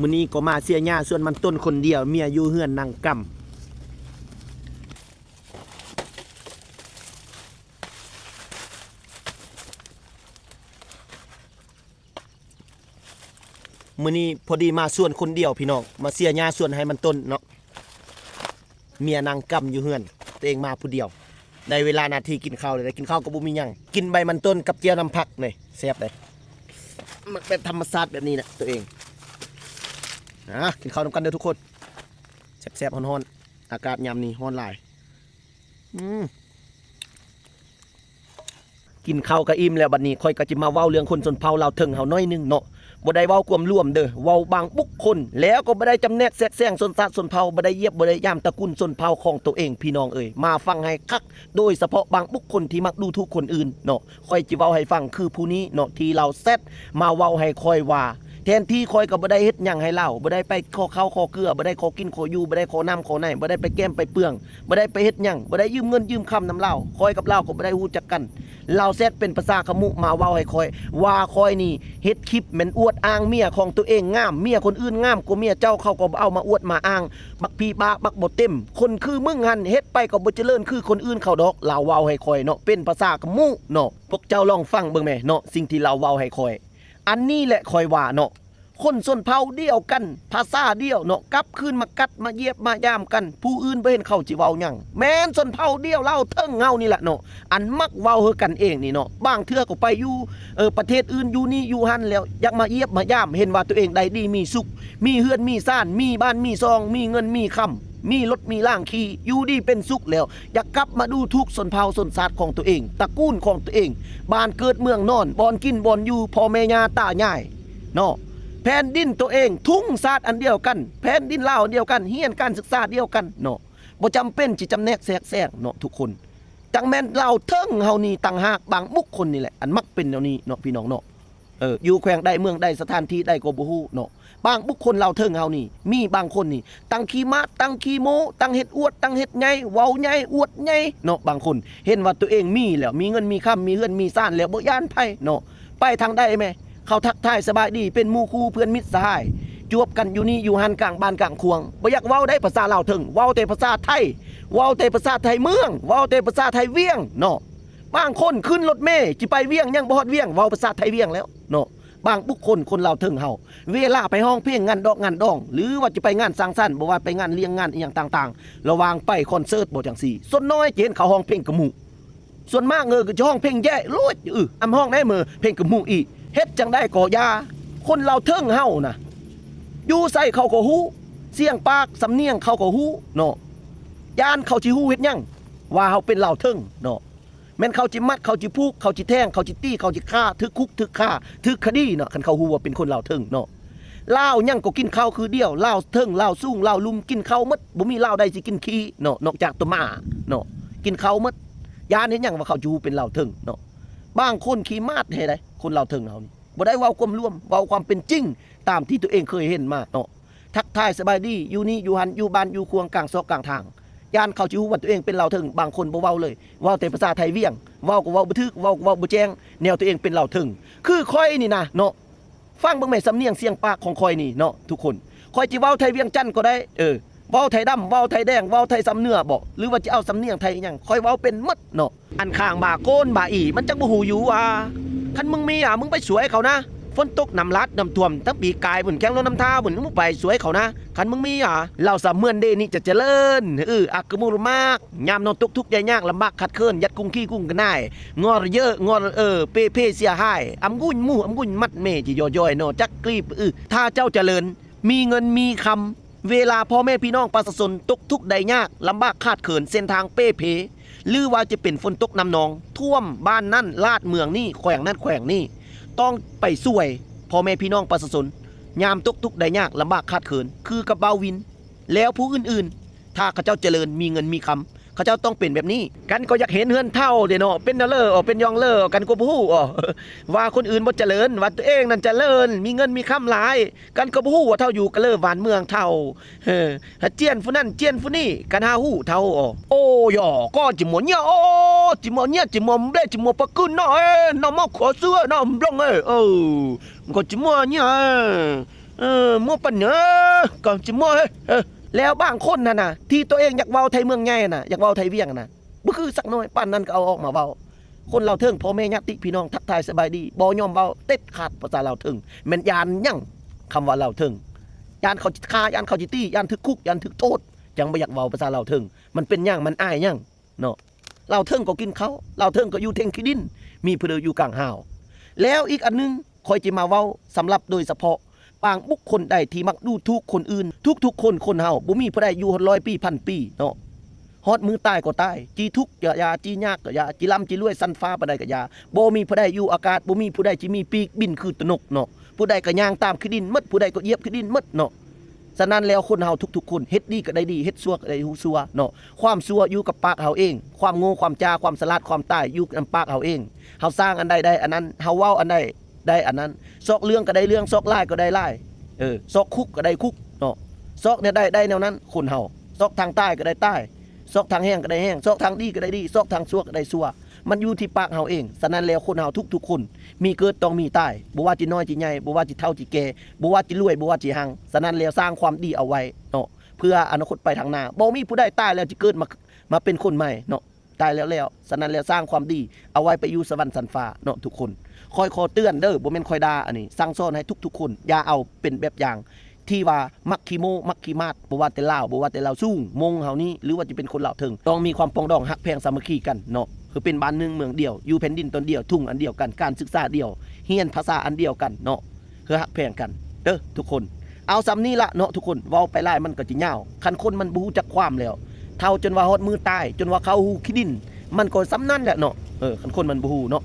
ມື້ນີ້ກໍມາເສຍຫຍ້າສວນມັນຕົ້ນຄົນດຽວ, ເມຍຢູ່ເຮືອນນັ່ງກຳ. ມື້ນີ້ພໍດີມາສວນຄົນດຽວພີ່ນ້ອງ, ມາເສຍຫຍ້າສວນໃຫ້ມັນຕົ້ນເນາະ. ເມຍນັ່ງກຳຢູ່ເຮືອນ, ຕົວເອງມາຜູ້ດຽວ. ໄດ້ເວລາໜ້າທີ່ກິນເຂົ້າແລ້ວ, ໄດ້ກິນເຂົ້າກໍບໍ່ມີຫຍັງ, ກິນໃບມັນຕົ້ນກັບແຈ່ວນ້ຳຜັກນີ້ ແຊບເດ້. ມັກແບບທຳມະຊາດແບບນີ້ແຫຼະຕົວເອງ. ອາ ກິນເຂົ້ານຳກັນເດີທຸກຄົນ. ແຊບໆ ຮ້ອນໆ, ອາກາດຍາມນີ້ຮ້ອນຫຼາຍ. ອືມ ກິນເຂົ້າກໍອີ່ມແລ້ວ, ບັດນີ້ຂ້ອຍກໍຈະມາເວົ້າເລື່ອງຄົນຊົນເຜົ່າລາວເທິງເຮົາໜ້ອຍໜຶ່ງເນາະ. ບໍ່ໄດ້ເວົ້າກວມລວມເດີ, ເວົ້າບາງບຸກຄົນ, ແລ້ວກໍບໍ່ໄດ້ຈຳແນກແຊກແຊງຊົນຊາດຊົນເຜົ່າ, ບໍ່ໄດ້ຢຽບບໍ່ໄດ້ຢາມຕະກຸນຊົນເຜົ່າຂອງໂຕເອງພີ່ນ້ອງເອີຍ. ມາຟັງໃຫ້ຄັກ, ໂດຍສະເພາະບາງບຸກຄົນທີ່ມັກດູຖູກຄົນອື່ນເນາະ. ຂ້ອຍຈະເວົ້າໃຫ້ຟັງ ຄືຜູ້ນີ້ເນາະ ທີ່ລາວແຊັດມາເວົ້າໃຫ້ຂ້ອຍວ່າ ແທນທີ່ຂ້ອຍກໍບໍ່ໄດ້ເຮັດຫຍັງໃຫ້ລາວ, ບໍ່ໄດ້ໄປຂໍເຂົ້າຂໍເກືອ, ບໍ່ໄດ້ຂໍກິນຂໍຢູ່, ບໍ່ໄດ້ຂໍນ້ຳຂໍໃນ, ບໍ່ໄດ້ໄປແກ້ມໄປເປືອງ, ບໍ່ໄດ້ໄປເຮັດຫຍັງ, ບໍ່ໄດ້ຢືມເງິນຢືມຄຳນຳລາວ, ຂ້ອຍກັບລາວກໍບໍ່ໄດ້ຮູ້ຈັກກັນ. ລາວແຊັດເປັນພາສາຂະມຸມາເວົ້າໃຫ້ຂ້ອຍວ່າ ຂ້ອຍນີ້ເຮັດຄລິບແມ່ນອວດອ້າງເມຍຂອງໂຕເອງງາມ, ເມຍຄົນອື່ນງາມກວ່າເມຍເຈົ້າ, ເຂົາກໍບໍ່ເອົາມາອວດມາອ້າງ. ບັກຜີປາກ ບັກບໍ່ເຕັມ, ຄົນຄືມຶງຫັ້ນເຮັດໄປກໍບໍ່ຈະເລີນຄືຄົນອື່ນເຂົາດອກ, ລາວເວົ້າໃຫ້ຂ້ອຍເນາະ ເປັນພາສາຂະມຸເນາະ. ພວກເຈົ້າລອງຟັງເບິ່ງແມ້ເນາະ ສິ່ງທີ່ລາວເວົ້າໃຫ້ຂ້ອຍ. ອັນນີ້ແຫຼະຂ້ອຍວ່າເນາະ ຄົນຊົນເຜົ່າດຽວກັນ ພາສາດຽວເນາະ ກັບຄືນມາກັດມາຢຽບມາຢາມກັນ, ຜູ້ອື່ນບໍ່ເຫັນເຂົາຊິເວົ້າຫຍັງ. ແມ່ນຊົນເຜົ່າດຽວລາວເທິງເຮົານີ້ແຫຼະເນາະ ອັນມັກເວົ້າໃຫ້ກັນເອງນີ້ເນາະ. ບາງເທື່ອກໍໄປຢູ່ ເອີ ປະເທດອື່ນ ຢູ່ນີ້ຢູ່ຫັ້ນແລ້ວ ຢາກມາຢຽບມາຢາມ, ເຫັນວ່າຕົວເອງໄດ້ດີມີສຸກ ມີເຮືອນມີຊານ ມີບ້ານມີຊ່ອງ ມີເງິນມີຄຳ ມີລົດມີລາງຂີ່ ຢູ່ດີເປັນສຸກແລ້ວ ຢາກກັບມາດູຖູກຊົນເຜົ່າຊົນຊາດຂອງຕົວເອງ, ຕະກູນຂອງຕົວເອງ, ບ້ານເກີດເມືອງນອນ, ບ່ອນກິນບ່ອນຢູ່, ພໍ່ແມ່ຍ່າຕາຍາຍເນາະ. ແຜ່ນດິນຕົວເອງ, ທຸງຊາດອັນດຽວກັນ, ແຜ່ນດິນລາວອັນດຽວກັນ, ຮຽນການສຶກສາດຽວກັນເນາະ. ບໍ່ຈຳເປັນຊິຈຳແນກແຊກແຊງເນາະທຸກຄົນ. ຈັ່ງແມ່ນລາວເທິງເຮົານີ້ຕ່າງຫາກ, ບາງບຸກຄົນນີ້ແຫຼະ ອັນມັກເປັນແນວນີ້ເນາະ ພີ່ນ້ອງເນາະ. ເອີ ຢູ່ແຂວງໃດເມືອງໃດ ສະຖານທີ່ໃດກໍບໍ່ຮູ້ເນາະ. ບາງບຸກຄົນລາວເທິງເຮົານີ້ ມີບາງຄົນນີ້ ຕັ້ງຂີ້ມາດ ຕັ້ງຂີ້ໂມ້ ຕັ້ງເຮັດອວດ ຕັ້ງເຮັດໃຫຍ່ ເວົ້າໃຫຍ່ ອວດໃຫຍ່ເນາະ. ບາງຄົນເຫັນວ່າຕົວເອງມີແລ້ວ ມີເງິນມີຄຳ ມີເຮືອນມີຊານແລ້ວ ບໍ່ຢ້ານໃຜເນາະ. ໄປທາງໃດແມ້ ເຂົາທັກທາຍສະບາຍດີ ເປັນໝູ່ຄູ່ເພື່ອນມິດສະຫາຍ ຈວບກັນຢູ່ນີ້ຢູ່ຫັ້ນ ກາງບ້ານກາງຄວງ. ບໍ່ຢາກເວົ້າໄດ້ພາສາລາວເທິງ ເວົ້າແຕ່ພາສາໄທ ເວົ້າແຕ່ພາສາໄທເມືອງ ເວົ້າແຕ່ພາສາໄທວຽງເນາະ. ບາງຄົນຂຶ້ນລົດເມ ຊິໄປວຽງ ຍັງບໍ່ຮອດວຽງ ເວົ້າພາສາໄທວຽງແລ້ວເນາະ. ບາງບຸກຄົນ ຄົນລາວເທິງເຮົາ ເວລາໄປຮ້ອງເພງງານດອກງານດອງ ຫຼືວ່າຈະໄປງານສັງສັນ ບໍ່ວ່າໄປງານລ້ຽງງານອີ່ຫຍັງຕ່າງໆ ລະຫວ່າງໄປຄອນເສີດບໍ່ຈັ່ງຊີ້ ສ່ວນນ້ອຍຈະເຫັນເຂົາຮ້ອງເພງກະໝູ ສ່ວນມາກເອີ ກໍຈະຮ້ອງເພງແຢ້ໂລດ. ອື ອຳຮ້ອງໄດ້ເມີເພງກະໝູອີກ. ເຮັດຈັ່ງໃດກໍຢ່າ ຄົນລາວເທິງເຮົານະ ຢູ່ໃສເຂົາກໍຮູ້ ສຽງປາກ ສຳນຽງເຂົາກໍຮູ້ເນາະ. ຢ້ານເຂົາຊິຮູ້ເຮັດຫຍັງ ວ່າເຮົາເປັນລາວເທິງເນາະ. ແມ່ນເຂົາຊິມັດ ເຂົາຊິຜູກ ເຂົາຊິແທງ ເຂົາຊິຕີ ເຂົາຊິຂ້າ ຖືກຄຸກຖືກຂ້າ ຖືກຄະດີເນາະ ຄັນເຂົາຮູ້ວ່າເປັນຄົນລາວເທິງເນາະ. ລາວຫຍັງກໍກິນເຂົ້າຄືດຽວ ລາວເທິງ ລາວສູງ ລາວລຸ່ມ ກິນເຂົ້າໝົດ ບໍ່ມີລາວໃດຊິກິນຂີ້ເນາະ ນອກຈາກຕົວໝາເນາະ ກິນເຂົ້າໝົດ. ຢ້ານເຮັດຫຍັງວ່າເຂົາຊິຮູ້ເປັນລາວເທິງເນາະ. ບາງຄົນຂີ້ມາດແທ້ໃດ໋ ຄົນລາວເທິງເຮົານີ້ ບໍ່ໄດ້ເວົ້າຄວາມລວມ ເວົ້າຄວາມເປັນຈິງ ຕາມທີ່ຕົວເອງເຄີຍເຫັນມາເນາະ. ທັກທາຍສະບາຍດີ ຢູ່ນີ້ຢູ່ຫັ້ນ ຢູ່ບ້ານຢູ່ຄວງ ກາງຊອກກາງທາງ. ຢ້ານເຂົາຊິຮູ້ວ່າຕົວເອງເປັນລາວເທິງ ບາງຄົນບໍ່ເວົ້າເລີຍ ເວົ້າແຕ່ພາສາໄທວຽງ ເວົ້າກໍເວົ້າບໍ່ຖືກ ເວົ້າກໍເວົ້າບໍ່ແຈ້ງ ແນວຕົວເອງເປັນລາວເທິງ. ຄືຂ້ອຍນີ້ນະເນາະ ຟັງເບິ່ງແມ້ ສຳນຽງສຽງປາກຂອງຂ້ອຍນີ້ເນາະທຸກຄົນ. ຂ້ອຍຊິເວົ້າໄທວຽງຈັນກໍໄດ້ ເອີ ເວົ້າໄທດຳ ເວົ້າໄທແດງ ເວົ້າໄທຊຳເໜືອບໍ ຫຼືວ່າຈະເອົາສຳນຽງໄທອີ່ຫຍັງ ຂ້ອຍເວົ້າເປັນໝົດເນາະ. ອັນຂ້າງບາໂກນບາອີ ມັນຈັກບໍ່ຮູ້ຢູ່ວ່າ ຄັນມຶງມີອະ ມຶງໄປຊ່ວຍເຂົານະ. ຝົນຕົກນ້ຳຫຼາກນ້ຳຖ້ວມ ທັງປີກາຍພຸ້ນ ແຂ່ງລົງນ້ຳທາພຸ້ນ ມຶງໄປຊ່ວຍເຂົານະ ຄັນມຶງມີອະ. ລາວສະເໝືອນເດ ນີ້ຈະຈະເລີນ ອື ອາກະມຸລະມາກ ຍາມນ້ອງຕົກທຸກໄດ້ຍາກ ລຳບາກຂາດເຂີນ ຍັດກຸງຂີ້ກຸງກະໜາຍ ງໍລະເຍີະ ງໍລະເອີ ເປ່ເພເສຍຫາຍ ອຳກຸຍໝູ່ ອຳກຸຍມັດແມ່ ຈະຍໍ້ຢອຍໜໍຈັກກລີບ ອື ຖ້າເຈົ້າຈະເລີນ ມີເງິນມີຄຳ ເວລາພໍ່ແມ່ພີ່ນ້ອງປະຊາຊົນຕົກທຸກໄດ້ຍາກ ລຳບາກຂາດເຂີນ ເສັ້ນທາງເປ່ເພ ຫຼືວ່າຈະເປັນຝົນຕົກນ້ຳນອງຖ້ວມບ້ານນັ້ນລາດເມືອງນີ້ ແຂວງນັ້ນແຂວງນີ້ ຕ້ອງໄປຊ່ວຍພໍ່ແມ່ພີ່ນ້ອງປະຊາຊົນ ຍາມຕົກທຸກໄດ້ຍາກ ລຳບາກຂາດເຂີນ ຄືກັບບ່າວວິນ ແລ້ວຜູ້ອື່ນໆ ຖ້າເຂົາເຈົ້າຈະເລີນ ມີເງິນມີຄຳ ເຂົາເຈົ້າຕ້ອງເປັນແບບນີ້. ກັນກໍຢາກເຫັນເຮືອນເຖົ້າເດເນາະ ເປັນແນວເລີ ເປັນຢ່ອງເລີ ກັນກໍບໍ່ຮູ້ ວ່າຄົນອື່ນບໍ່ຈະເລີນ ວ່າຕົວເອງນັ້ນຈະເລີນ ມີເງິນມີຄຳຫຼາຍ ກັນກໍບໍ່ຮູ້ວ່າເຖົ້າຢູ່ກະເລີບ້ານເມືອງເຖົ້າ ເອີ ຫາຈຽນຜູ້ນັ້ນຈຽນຜູ້ນີ້ ກັນຫາຮູ້ເຖົ້າ ໂອ້ ຢໍ ກໍຈິມົວເຍ ໂອ້ ຈິມົວເຍ ຈິມົວເບ ຈິມົວປະກຶນເນາະ ເອີ ນ້ອງມາຂໍເສື້ອ ນ້ອງບລັອງ ເອີ ເອີ ກໍຈິມົວເຍ ເອີ ເອີ ມົວປັນຫຍັງ ກໍຊິມົວ ເອີ ແລ້ວບາງຄົນຫັ້ນນະ ທີ່ຕົວເອງຢາກເວົ້າໄທເມືອງໃຫຍ່ນະ ຢາກເວົ້າໄທວຽງນະ ບໍ່ຄືສັກໜ້ອຍ ປານນັ້ນກໍເອົາອອກມາເວົ້າ. ຄົນລາວເທິງ ພໍ່ແມ່ຍາດຕິພີ່ນ້ອງ ທັກທາຍສະບາຍດີ ບໍ່ຍອມເວົ້າເດັດຂາດພາສາລາວເທິງ. ແມ່ນຢ້ານຫຍັງ? ຄຳວ່າລາວເທິງ ຢ້ານເຂົາຊິຂ້າ ຢ້ານເຂົາຊິຕີ ຢ້ານຖືກຄຸກ ຢ້ານຖືກໂທດ ຈັ່ງບໍ່ຢາກເວົ້າພາສາລາວເທິງ. ມັນເປັນຫຍັງ? ມັນອາຍຫຍັງເນາະ? ລາວເທິງກໍກິນເຂົ້າ ລາວເທິງກໍຢູ່ເທິງຂີ້ດິນ ມີຜູ້ໃດຢູ່ກາງຫາວ? ແລ້ວອີກອັນໜຶ່ງ ຂ້ອຍຊິມາເວົ້າສຳລັບໂດຍສະເພາະບາງບຸກຄົນໃດທີ່ມັກດູຖູກຄົນອື່ນ. ທຸກໆຄົນ ຄົນເຮົາບໍ່ມີຜູ້ໃດຢູ່ຮອດຮ້ອຍປີ ພັນປີເນາະ ຮອດມື້ຕາຍກໍຕາຍ. ຈີທຸກກໍຢ່າ ຈີຍາກກໍຢ່າ ຈີລ່ຳຈີລວຍຊັ້ນຟ້າປານໃດກໍຢ່າ ບໍ່ມີຜູ້ໃດຢູ່ອາກາດ ບໍ່ມີຜູ້ໃດຊິມີປີກບິນຄືຕົວນົກເນາະ. ຜູ້ໃດກໍຍ່າງຕາມຂີ້ດິນໝົດ ຜູ້ໃດກໍຢຽບຂີ້ດິນໝົດເນາະ. ສະນັ້ນແລ້ວ ຄົນເຮົາທຸກໆຄົນ ເຮັດດີກໍໄດ້ດີ ເຮັດຊົ່ວກໍໄດ້ຊົ່ວເນາະ. ຄວາມຊົ່ວຢູ່ກັບປາກເຮົາເອງ ຄວາມໂງ່ ຄວາມຈ້າ ຄວາມສະຫຼາດ ຄວາມຕາຍຢູ່ນຳປາກເຮົາເອງ. ເຮົາສ້າງອັນໃດໄດ້ອັນນັ້ນ ເຮົາເວົ້າອັນໃດໄດ້ອັນນັ້ນ ຊອກເລື່ອງກໍໄດ້ເລື່ອງ ຊອກລາຍກໍໄດ້ລາຍ ເອີ ຊອກຄຸກກໍໄດ້ຄຸກເນາະ. ຊອກແນວໃດໄດ້ແນວນັ້ນ ຄົນເຮົາ ຊອກທາງຕາຍກໍໄດ້ຕາຍ ຊອກທາງແຫ້ງກໍໄດ້ແຫ້ງ ຊອກທາງດີກໍໄດ້ດີ ຊອກທາງຊົ່ວກໍໄດ້ຊົ່ວ. ມັນຢູ່ທີ່ປາກເຮົາເອງ. ສະນັ້ນແລ້ວ ຄົນເຮົາທຸກໆຄົນ ມີເກີດຕ້ອງມີຕາຍ ບໍ່ວ່າຊິນ້ອຍຊິໃຫຍ່ ບໍ່ວ່າຊິເຖົ້າຊິແກ່ ບໍ່ວ່າຊິລວຍ ບໍ່ວ່າຊິຮັ່ງ. ສະນັ້ນແລ້ວ ສ້າງຄວາມດີເອົາໄວ້ເນາະ ເພື່ອອະນາຄົດໄປທາງໜ້າ. ບໍ່ມີຜູ້ໃດຕາຍແລ້ວຊິເກີດມາ ມາເປັນຄົນໃໝ່ເນາະ ຕາຍແລ້ວແລ້ວ. ສະນັ້ນແລ້ວ ສ້າງຄວາມດີເອົາໄວ້ໄປຢູ່ສະຫວັນຊັ້ນຟ້າເນາະທຸກຄົນ. ຂ້ອຍຂໍເຕືອນເດີ ບໍ່ແມ່ນຂ້ອຍດ່າ ອັນນີ້ສັ່ງສອນໃຫ້ທຸກໆຄົນ ຢ່າເອົາເປັນແບບຢ່າງ ທີ່ວ່າມັກຂີ້ໂມ້ ມັກຂີ້ມາດ ບໍ່ວ່າແຕ່ລາວ ບໍ່ວ່າແຕ່ລາວສູງ ມົ້ງເຮົານີ້ ຫຼືວ່າຈະເປັນຄົນລາວເທິງ ຕ້ອງມີຄວາມປອງດອງ ຮັກແພງສາມັກຄີກັນເນາະ ເພື່ອເປັນບ້ານໜຶ່ງເມືອງດຽວ ຢູ່ແຜ່ນດິນຕົນດຽວ ທຸງອັນດຽວກັນ ການສຶກສາດຽວ ຮຽນພາສາອັນດຽວກັນເນາະ ເພື່ອຮັກແພງກັນເດີທຸກຄົນ. ເອົາສ່ຳນີ້ລະເນາະທຸກຄົນ ເວົ້າໄປຫຼາຍມັນກໍຊິຍາວ. ຄັນຄົນມັນບໍ່ຮູ້ຈັກຄວາມແລ້ວ ເຖົ້າຈົນວ່າຮອດມື້ຕາຍ ຈົນວ່າເຂົ້າຮູຂີ້ດິນ ມັນກໍສ່ຳນັ້ນແຫຼະເນາະ. ເອີ ຄັນຄົນມັນບໍ່ຮູ້ເນາະ